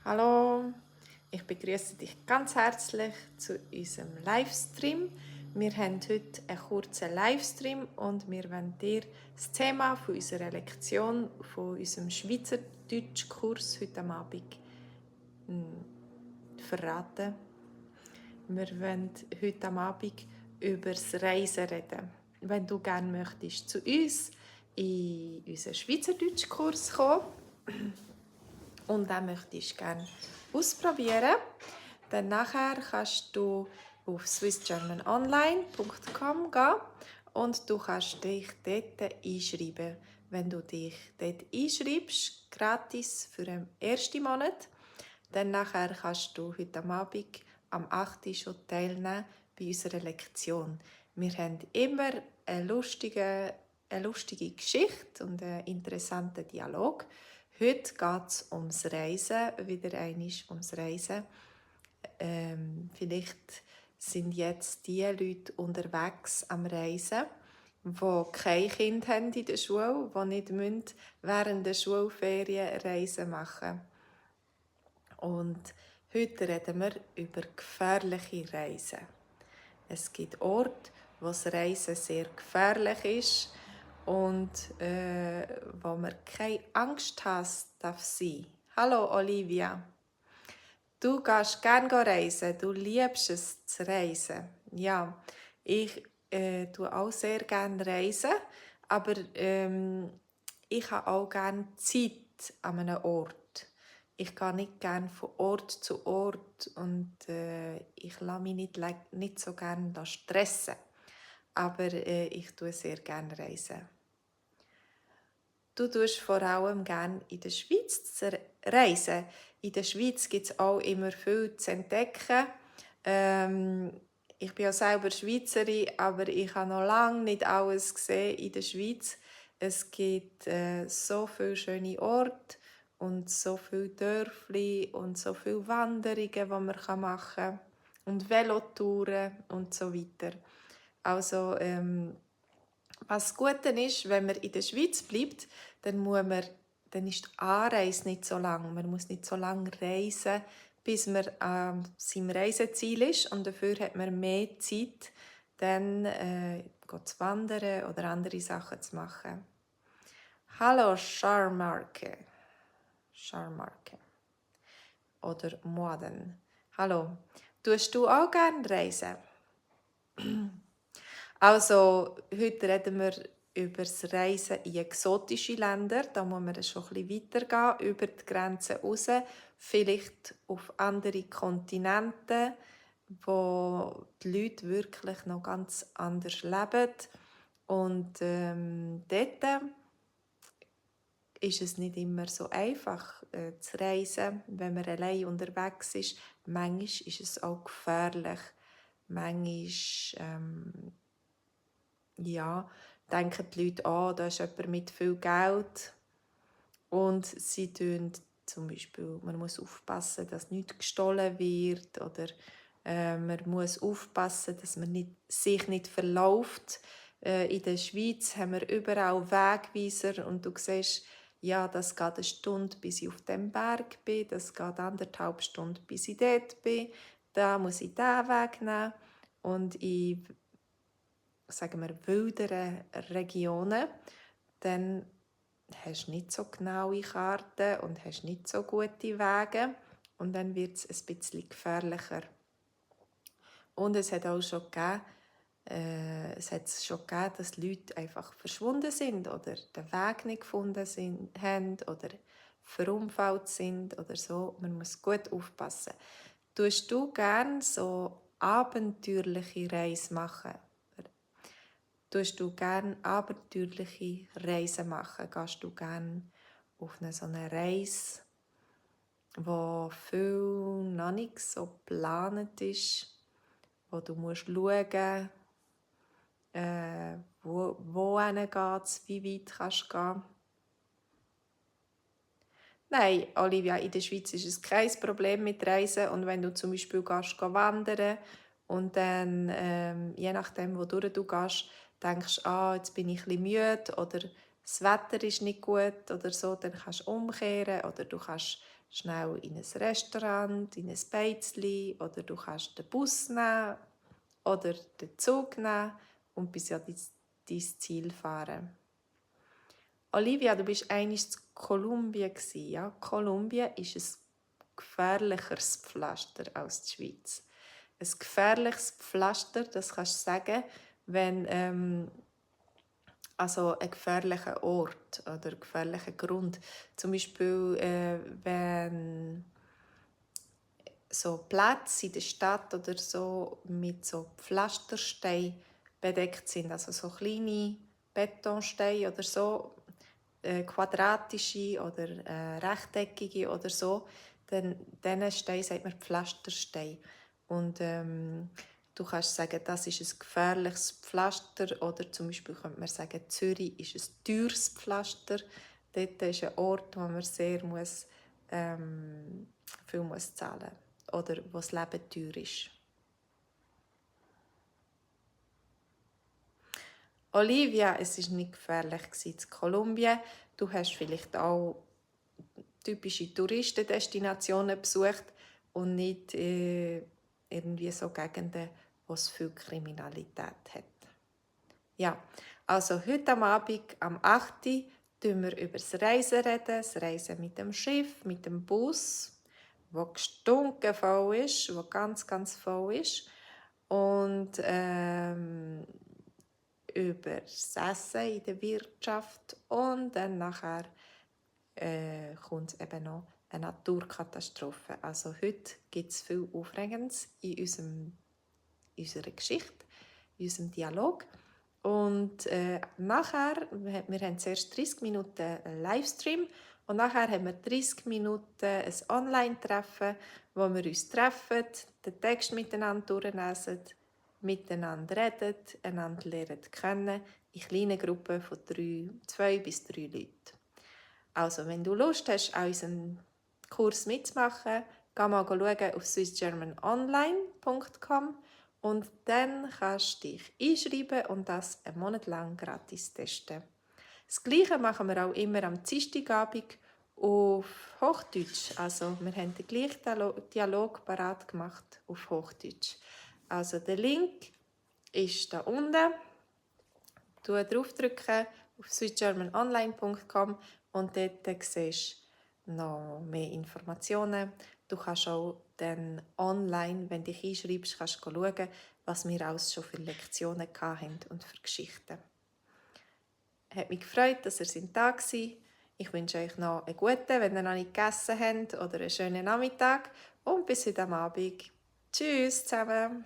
Hallo, ich begrüße dich ganz herzlich zu unserem Livestream. Wir haben heute einen kurzen Livestream und wir wollen dir das Thema von unserer Lektion, von unserem Schweizerdeutschkurs heute Abend verraten. Wir wollen heute Abend über das Reisen reden. Wenn du gerne möchtest zu uns in unseren Schweizerdeutschkurs kommen, und dann möchtest du gerne ausprobieren, dann nachher kannst du auf swissgermanonline.com gehen und du kannst dich dort einschreiben. Wenn du dich dort einschreibst, gratis für den ersten Monat, dann nachher kannst du heute Abend am 8. Uhr schon teilnehmen bei unserer Lektion. Wir haben immer eine lustige Geschichte und einen interessanten Dialog. Heute geht es ums Reisen, wieder einmal ums Reisen. Vielleicht sind jetzt die Leute unterwegs am Reisen, die kein Kind haben in der Schule, die nicht während der Schulferien Reisen machen müssen. Und heute reden wir über gefährliche Reisen. Es gibt Orte, wo das Reisen sehr gefährlich ist und wo man keine Angst haben darf sein. Hallo Olivia, du gehst gerne reisen, du liebst es zu reisen. Ja, ich tue auch sehr gerne reisen, aber ich habe auch gerne Zeit an einem Ort. Ich gehe nicht gerne von Ort zu Ort und ich lasse mich nicht so gerne stressen. Aber ich tue sehr gerne reisen. Du tust vor allem gerne in der Schweiz reisen. In der Schweiz gibt es auch immer viel zu entdecken. Ich bin ja selber Schweizerin, aber ich habe noch lange nicht alles gesehen in der Schweiz. Es gibt so viele schöne Orte und so viele Dörfli und so viele Wanderungen, die man machen kann. Und Velotouren und so weiter. Also, was gut ist, wenn man in der Schweiz bleibt, dann ist die Anreise nicht so lang. Man muss nicht so lange reisen, bis man an seinem Reiseziel ist. Und dafür hat man mehr Zeit, dann zu wandern oder andere Sachen zu machen. Hallo Charmarke. Charmarke. Oder Moden. Hallo. Tust du auch gerne reisen? Also, heute reden wir über das Reisen in exotische Länder. Da muss man schon ein bisschen weitergehen, über die Grenzen raus. Vielleicht auf andere Kontinente, wo die Leute wirklich noch ganz anders leben. Und dort ist es nicht immer so einfach zu reisen, wenn man allein unterwegs ist. Manchmal ist es auch gefährlich. Manchmal ja, denken die Leute, da ist jemand mit viel Geld. Und sie tun zum Beispiel, man muss aufpassen, dass nichts gestohlen wird. Oder man muss aufpassen, dass man sich nicht verläuft. In der Schweiz haben wir überall Wegweiser und du siehst, ja, das geht eine Stunde, bis ich auf dem Berg bin, das geht 1,5 Stunden, bis ich dort bin, da muss ich diesen Weg nehmen. Und in, sagen wir, wilderen Regionen, dann hast du nicht so genaue Karten und hast nicht so gute Wege und dann wird es ein bisschen gefährlicher. Und es hat auch schon gegeben, dass die Leute einfach verschwunden sind oder den Weg nicht gefunden haben oder verunfallt sind oder so. Man muss gut aufpassen. Tust du gerne so abenteuerliche Reisen machen? Tust du gerne abenteuerliche Reisen machen? Gehst du gerne auf so eine Reise, wo viel noch nicht so geplant ist, wo du musst schauen, wo geht's, wie weit kannst du gehen? Nein, Olivia, in der Schweiz ist es kein Problem mit Reisen. Und wenn du zum Beispiel gehst wandern und dann, je nachdem, wo du gehst, denkst, jetzt bin ich ein bisschen müde oder das Wetter ist nicht gut oder so, dann kannst du umkehren oder du kannst schnell in ein Restaurant, in ein Beizli oder du kannst den Bus nehmen oder den Zug nehmen und bis an dein Ziel fahren. Olivia, du bist einmal in Kolumbien, ja? Kolumbien ist ein gefährlicheres Pflaster als die Schweiz. Ein gefährliches Pflaster, das kannst du sagen, wenn also ein gefährlicher Ort oder ein gefährlicher Grund. Zum Beispiel, wenn so Plätze in der Stadt oder so mit so Pflastersteinen bedeckt sind, also so kleine Betonsteine oder so, quadratische oder rechteckige oder so, dann diesen Stein sagt man Pflasterstein. Und du kannst sagen, das ist ein gefährliches Pflaster oder zum Beispiel könnte man sagen, Zürich ist ein teures Pflaster. Dort ist ein Ort, wo man sehr viel muss zahlen oder wo das Leben teuer ist. Olivia, es war nicht gefährlich in Kolumbien. Du hast vielleicht auch typische Touristendestinationen besucht und nicht irgendwie so Gegenden, wo es viel Kriminalität hat. Ja, also heute am Abend, am 8. reden wir über das Reisen reden, das Reisen mit dem Schiff, mit dem Bus, wo gestunken voll ist, wo ganz, ganz voll ist. Und über das Essen in der Wirtschaft und dann nachher kommt eben noch eine Naturkatastrophe. Also heute gibt es viel Aufregendes in unserer Geschichte, in unserem Dialog. Und nachher, wir haben zuerst 30 Minuten einen Livestream und nachher haben wir 30 Minuten ein Online-Treffen, wo wir uns treffen, den Text miteinander durchlesen, miteinander reden, einander lernen kennen, in kleinen Gruppen von 2 bis 3 Leuten. Also, wenn du Lust hast, an unserem Kurs mitzumachen, geh mal schauen auf swissgermanonline.com und dann kannst du dich einschreiben und das einen Monat lang gratis testen. Das Gleiche machen wir auch immer am Dienstagabend auf Hochdeutsch. Also, wir haben den gleichen Dialog parat gemacht auf Hochdeutsch. Also, der Link ist da unten. Du draufdrücken auf swissgermanonline.com und dort siehst du noch mehr Informationen. Du kannst auch dann online, wenn du dich einschreibst, kannst du schauen, was wir alles schon für Lektionen hatten und für Geschichten. Es hat mich gefreut, dass ihr da seid. Ich wünsche euch noch einen guten, wenn ihr noch nicht gegessen habt, oder einen schönen Nachmittag und bis heute Abend. Tschüss zusammen!